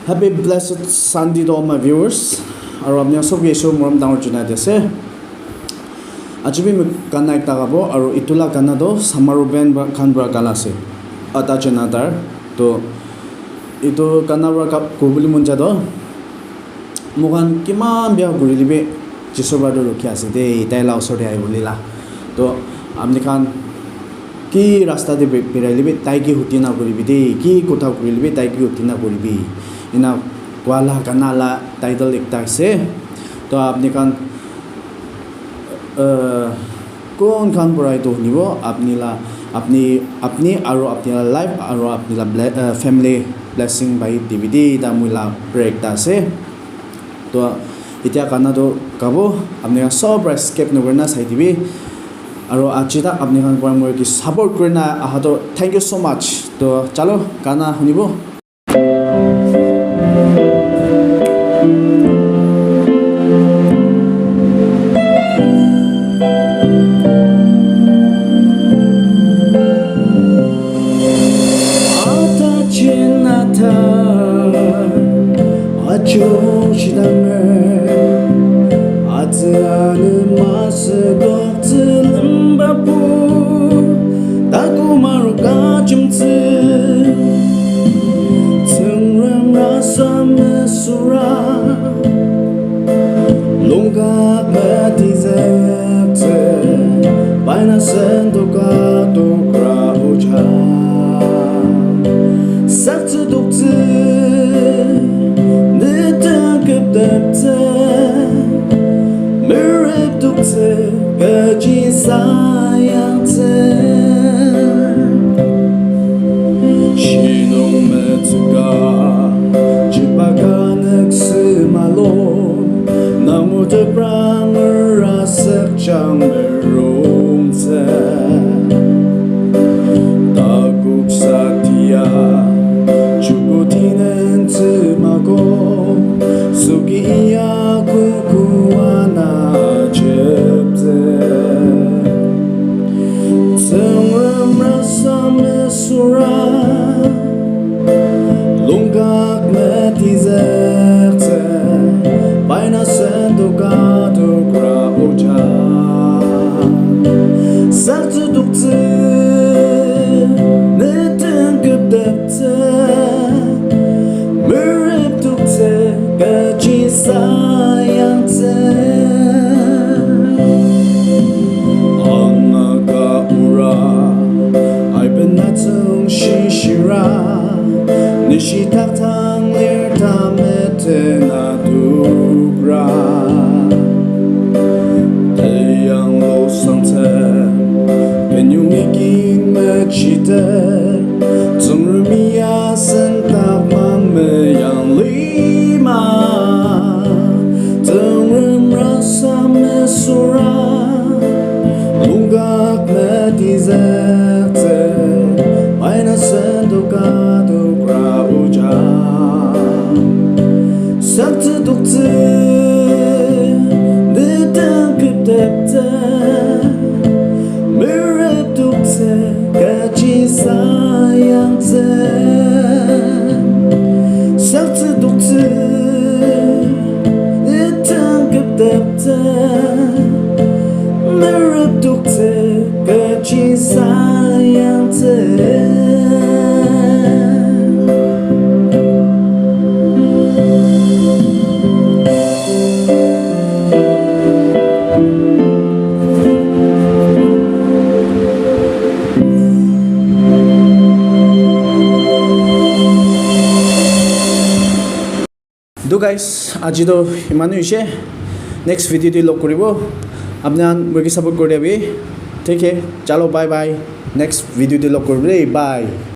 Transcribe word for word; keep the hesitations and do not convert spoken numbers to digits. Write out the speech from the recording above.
Happy blessed Sunday to all my viewers. Aru apni khan sob ke Isor morom dangor junai di ase. Aji bi moi gana ekta gabo, aru itu la gana toh Samaru band pra, khan pra gala ase. Ata Chena Tar. To itu gana pra ka-, kobole mon ja toh, moikhan kiman bia kurile bi Jisu pra toh rukhi ase de, tai la osor te ahibole la. To apni khan ki rasta te bi-, biraile bi tai ke huti na kuribi de, ki kotha kurile bi tai ke huti na kuribi. Ena koa la gana la title ekta ase. To apni khan, uh, kon khan para etu hunibo, apni la, apni, apni aru apni la life aru apni la ble-, uh, family blessing pai dibi de, eta moi la prayer ekta ase. To, etia gana toh gabo, apni khan sob para skip nakurina sai dibi. Aru aji tak apni khan para moi ke support kurina aha toh, thank you so much. To, chalo, gana hunibo. Ata Chena Tar, ajo shidame, atsa ane masa dokta lembapu, taku maru kachimtsi, tsengrem rasa mesura. Lungak mati zekte, baina sen toka tokra uja. Sakte dokte, nitang keptepte, merep dokte, gaji sayangte. Shinung metuka, chipaka nekse malo, namu te prang rasak chang merung se. Takuk satia, chukutinen te mako, suki iya kukuana jepte. Tsengrem rasa mesura, lungak meti zekte, baina sen toka tokra uja. Sakte dokte, nitang keptepte, merep dokte, gaji sayangte. Anga ka ura, ai penatung shishira, nishi tak tang lir ta mete na dukra. Te yang lo sangte, penyung ikin mechite, Tsengrem iya sentap mang meyang lima. Tsengrem rasa mesura, lungak meti zekte, baina sen toka tokra uja. Sakte dokte, nitang keptepte, merep dokte, gaji sayangte. Sakte dokte, nitang keptepte, merep dokte, gaji sayangte. To guys, aji toh imane hoise. Next video te log kuribo. Apni khan moi ke support kuri dibi. Thik hai, chalo, bye bye. Next video te log kuribo de. Bye.